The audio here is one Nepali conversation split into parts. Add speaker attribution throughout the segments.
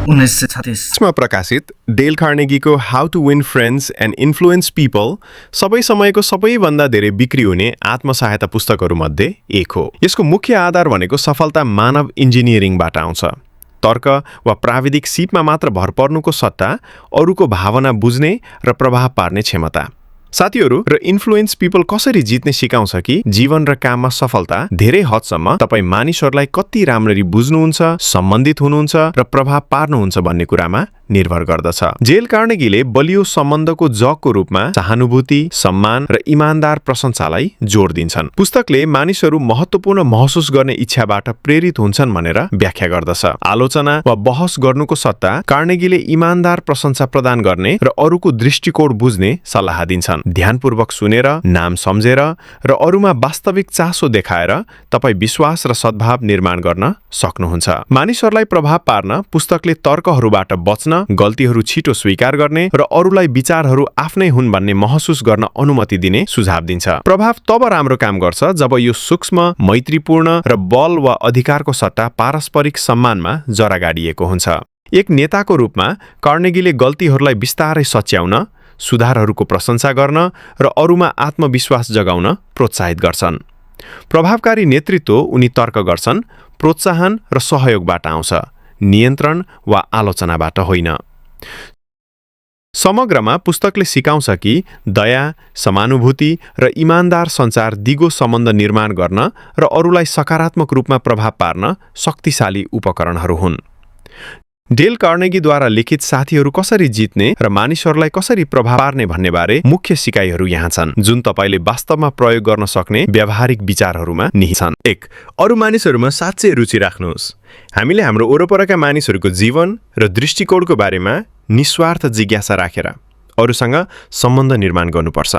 Speaker 1: 1936
Speaker 2: मा प्रकाशित डेल कार्नेगीको how to win friends and influence people सबै समयको सबैभन्दा धेरै बिक्री हुने आत्मसहायता पुस्तकहरूमध्ये एक हो। यसको मुख्य आधार भनेको सफलता मानव इन्जिनियरिङबाट आउँछ। तर्क वा प्राविधिक सिपमा मात्र भर पर्नुको सट्टा अरूको भावना बुझ्ने र प्रभाव पार्ने क्षमता। साथीहरू र इन्फ्लुएन्स पिपल कसरी जित्ने सिकाउँछ कि जीवन र काममा सफलता धेरै हदसम्म तपाईँ मानिसहरूलाई कति राम्ररी बुझ्नुहुन्छ, सम्बन्धित हुनुहुन्छ र प्रभाव पार्नुहुन्छ भन्ने कुरामा निर्भर गर्दछ। डेल कार्नेगीले बलियो सम्बन्धको जगको रूपमा सहानुभूति, सम्मान र इमानदार प्रशंसालाई जोड दिन्छन्। पुस्तकले मानिसहरू महत्त्वपूर्ण महसुस गर्ने इच्छाबाट प्रेरित हुन्छन् भनेर व्याख्या गर्दछ। आलोचना वा बहस गर्नुको सट्टा कार्नेगीले इमानदार प्रशंसा प्रदान गर्ने र अरूको दृष्टिकोण बुझ्ने सल्लाह दिन्छन्। ध्यानपूर्वक सुनेर, नाम सम्झेर र अरूमा वास्तविक चासो देखाएर तपाईँ विश्वास र सद्भाव निर्माण गर्न सक्नुहुन्छ। मानिसहरूलाई प्रभाव पार्न पुस्तकले तर्कहरूबाट बच्न, गल्तीहरू छिटो स्वीकार गर्ने र अरूलाई विचारहरू आफ्नै हुन् भन्ने महसुस गर्न अनुमति दिने सुझाव दिन्छ। प्रभाव तब राम्रो काम गर्छ जब यो सूक्ष्म, मैत्रीपूर्ण र बल वा अधिकारको सट्टा पारस्परिक सम्मानमा जरा गाडिएको हुन्छ। एक नेताको रूपमा कार्नेगीले गल्तीहरूलाई बिस्तारै सच्याउन, सुधारहरूको प्रशंसा गर्न र अरूमा आत्मविश्वास जगाउन प्रोत्साहित गर्छन्। प्रभावकारी नेतृत्व उनी तर्क गर्छन्, प्रोत्साहन र सहयोगबाट आउँछ, नियन्त्रण वा आलोचनाबाट होइन। समग्रमा पुस्तकले सिकाउँछ कि दया, समानुभूति र इमानदार सञ्चार दिगो सम्बन्ध निर्माण गर्न र अरूलाई सकारात्मक रूपमा प्रभाव पार्न शक्तिशाली उपकरणहरू हुन्। डेल कार्नेगीद्वारा लिखित साथीहरू कसरी जित्ने र मानिसहरूलाई कसरी प्रभाव पार्ने भन्ने बारे मुख्य सिकाइहरू यहाँ छन्, जुन तपाईँले वास्तवमा प्रयोग गर्न सक्ने व्यावहारिक विचारहरूमा निहित छन्। 1. अरू मानिसहरूमा साँच्चै रुचि राख्नुहोस्। हामीले हाम्रो वरपरका मानिसहरूको जीवन र दृष्टिकोणको बारेमा निस्वार्थ जिज्ञासा राखेर अरूसँग सम्बन्ध निर्माण गर्नुपर्छ।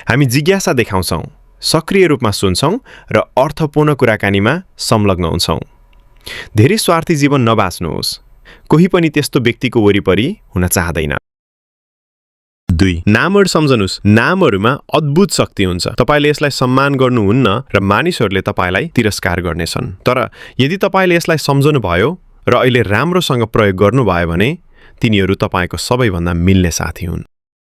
Speaker 2: हामी जिज्ञासा देखाउँछौँ, सक्रिय रूपमा सुन्छौँ र अर्थपूर्ण कुराकानीमा संलग्न हुन्छौँ। धेरै स्वार्थी जीवन नबाच्नुहोस्। कोही पनि त्यस्तो व्यक्तिको वरिपरि हुन चाहदैन। 2. नामहरू सम्झनुहोस्। नामहरूमा अद्भुत शक्ति हुन्छ। तपाईँले यसलाई सम्मान गर्नुहुन्न र मानिसहरूले तपाईँलाई तिरस्कार गर्नेछन्। तर यदि तपाईँले यसलाई सम्झनुभयो र अहिले राम्रोसँग प्रयोग गर्नुभयो भने तिनीहरू तपाईँको सबैभन्दा मिल्ने साथी हुन्।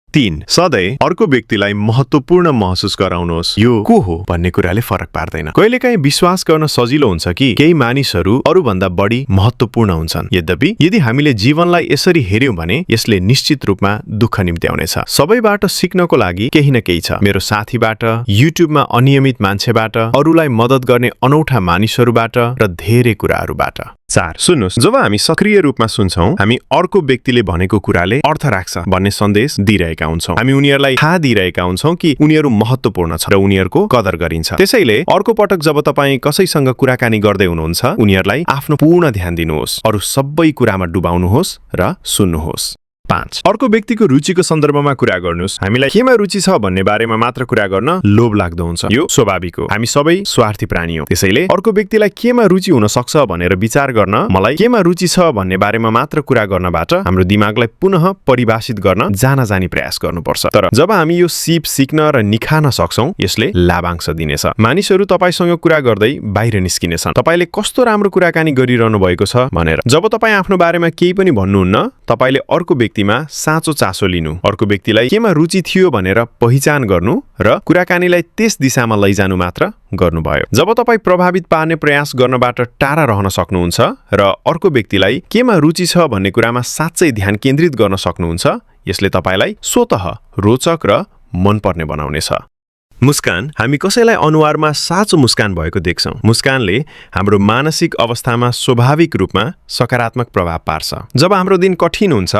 Speaker 2: 3. सधैँ अर्को व्यक्तिलाई महत्त्वपूर्ण महसुस गराउनुहोस्। यो को हो भन्ने कुराले फरक पार्दैन। कहिलेकाहीँ विश्वास गर्न सजिलो हुन्छ कि केही मानिसहरू अरूभन्दा बढी महत्त्वपूर्ण हुन्छन्। यद्यपि यदि हामीले जीवनलाई यसरी हेर्यौं भने यसले निश्चित रूपमा दुःख निम्त्याउनेछ। सबैबाट सिक्नको लागि केही न केही छ। मेरो साथीबाट, युट्युबमा अनियमित मान्छेबाट, अरूलाई मद्दत गर्ने अनौठा मानिसहरूबाट र धेरै कुराहरूबाट। 4. सुन्नुहोस्, जब हामी सक्रिय रूपमा सुन्छौँ, हामी अर्को व्यक्तिले भनेको कुराले अर्थ राख्छ भन्ने सन्देश दिइरहेका हुन्छौँ। हामी उनीहरूलाई थाहा दिइरहेका हुन्छौँ कि उनीहरू महत्त्वपूर्ण छ र उनीहरूको कदर गरिन्छ। त्यसैले अर्को पटक जब तपाईँ कसैसँग कुराकानी गर्दै हुनुहुन्छ, उनीहरूलाई आफ्नो पूर्ण ध्यान दिनुहोस्, अरू सबै कुरामा डुबाउनुहोस् र सुन्नुहोस्। 5. अर्को व्यक्तिको रुचिको सन्दर्भमा कुरा गर्नुहोस्। हामीलाई केमा रुचि छ भन्ने बारेमा मात्र कुरा गर्न लोभ लाग्दो हुन्छ। यो स्वाभाविक हो। हामी सबै स्वार्थी प्राणी हौं। त्यसैले अर्को व्यक्तिलाई केमा रुचि हुन सक्छ भनेर विचार गर्न, मलाई केमा रुचि छ भन्ने बारेमा मात्र कुरा गर्नबाट हाम्रो दिमागलाई पुनः परिभाषित गर्न जानी प्रयास गर्नुपर्छ। तर जब हामी यो सिप सिक्न र निखार्न सक्छौं, यसले लाभांश दिनेछ। मानिसहरू तपाईसँग कुरा गर्दै बाहिर निस्किनेछन्, तपाईले कस्तो राम्रो कुराकानी गरिरहनु भएको छ भनेर। जब तपाईँ आफ्नो बारेमा केही पनि भन्नुहुन्न, तपाईले अर्को व्यक्तिमा साँचो चासो लिनु, अर्को व्यक्तिलाई केमा रुचि थियो भनेर पहिचान गर्नु र कुराकानीलाई त्यस दिशामा लैजानु मात्र गर्नुभयो। जब तपाईँ प्रभावित पार्ने प्रयास गर्नबाट टाढा रहन सक्नुहुन्छ र अर्को व्यक्तिलाई केमा रुचि छ भन्ने कुरामा साँच्चै ध्यान केन्द्रित गर्न सक्नुहुन्छ, यसले तपाईलाई स्वतः रोचक र मनपर्ने बनाउनेछ। मुस्कान। हामी कसैलाई अनुहारमा साँचो मुस्कान भएको देख्छौँ। मुस्कानले हाम्रो मानसिक अवस्थामा स्वाभाविक रूपमा सकारात्मक प्रभाव पार्छ। जब हाम्रो दिन कठिन हुन्छ,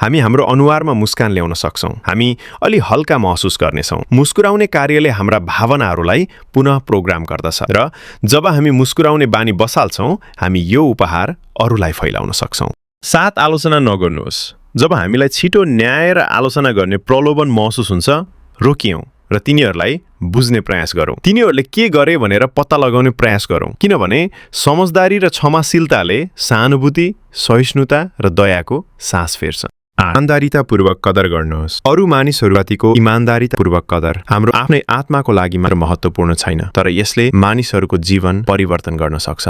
Speaker 2: हामी हाम्रो अनुहारमा मुस्कान ल्याउन सक्छौँ। हामी अलि हल्का महसुस गर्नेछौँ। मुस्कुराउने कार्यले हाम्रा भावनाहरूलाई पुनः प्रोग्राम गर्दछ र जब हामी मुस्कुराउने बानी बसाल्छौँ, हामी यो उपहार अरूलाई फैलाउन सक्छौँ। 7. आलोचना नगर्नुहोस्। जब हामीलाई छिटो न्याय र आलोचना गर्ने प्रलोभन महसुस हुन्छ, रोकियौँ र तिनीहरूलाई बुझ्ने प्रयास गरौँ। तिनीहरूले के गरे भनेर पत्ता लगाउने प्रयास गरौँ, किनभने समझदारी र क्षमाशीलताले सहानुभूति, सहिष्णुता र दयाको सास फेर्छ। इमानदारीतापूर्वक कदर गर्नुहोस्। अरू मानिसहरूप्रतिको इमानदारीतापूर्वक कदर हाम्रो आफ्नै आत्माको लागि मात्र महत्त्वपूर्ण छैन, तर यसले मानिसहरूको जीवन परिवर्तन गर्न सक्छ।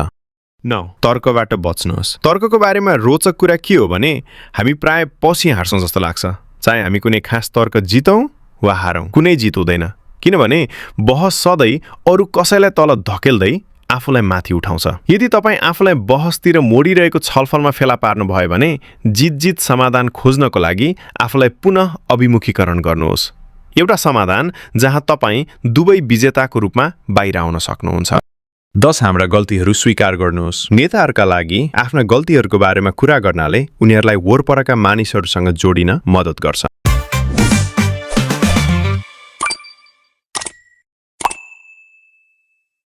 Speaker 2: 9. तर्कबाट बच्नुहोस्। तर्कको बारेमा रोचक कुरा के हो भने हामी प्राय पछि हार्छौँ जस्तो लाग्छ। चाहे हामी कुनै खास तर्क जितौँ वा हारौँ, कुनै जित हुँदैन, किनभने बहस सधैँ अरू कसैलाई तल धकेल्दै आफूलाई माथि उठाउँछ। यदि तपाईँ आफूलाई बहसतिर मोडिरहेको छलफलमा फेला पार्नुभयो भने जित समाधान खोज्नको लागि आफूलाई पुनः अभिमुखीकरण गर्नुहोस्। एउटा समाधान जहाँ तपाईँ दुवै विजेताको रूपमा बाहिर आउन सक्नुहुन्छ। 10. हाम्रा गल्तीहरू स्वीकार गर्नुहोस्। नेताहरूका लागि आफ्ना गल्तीहरूको बारेमा कुरा गर्नाले उनीहरूलाई वरपरका मानिसहरूसँग जोडिन मद्दत गर्छ।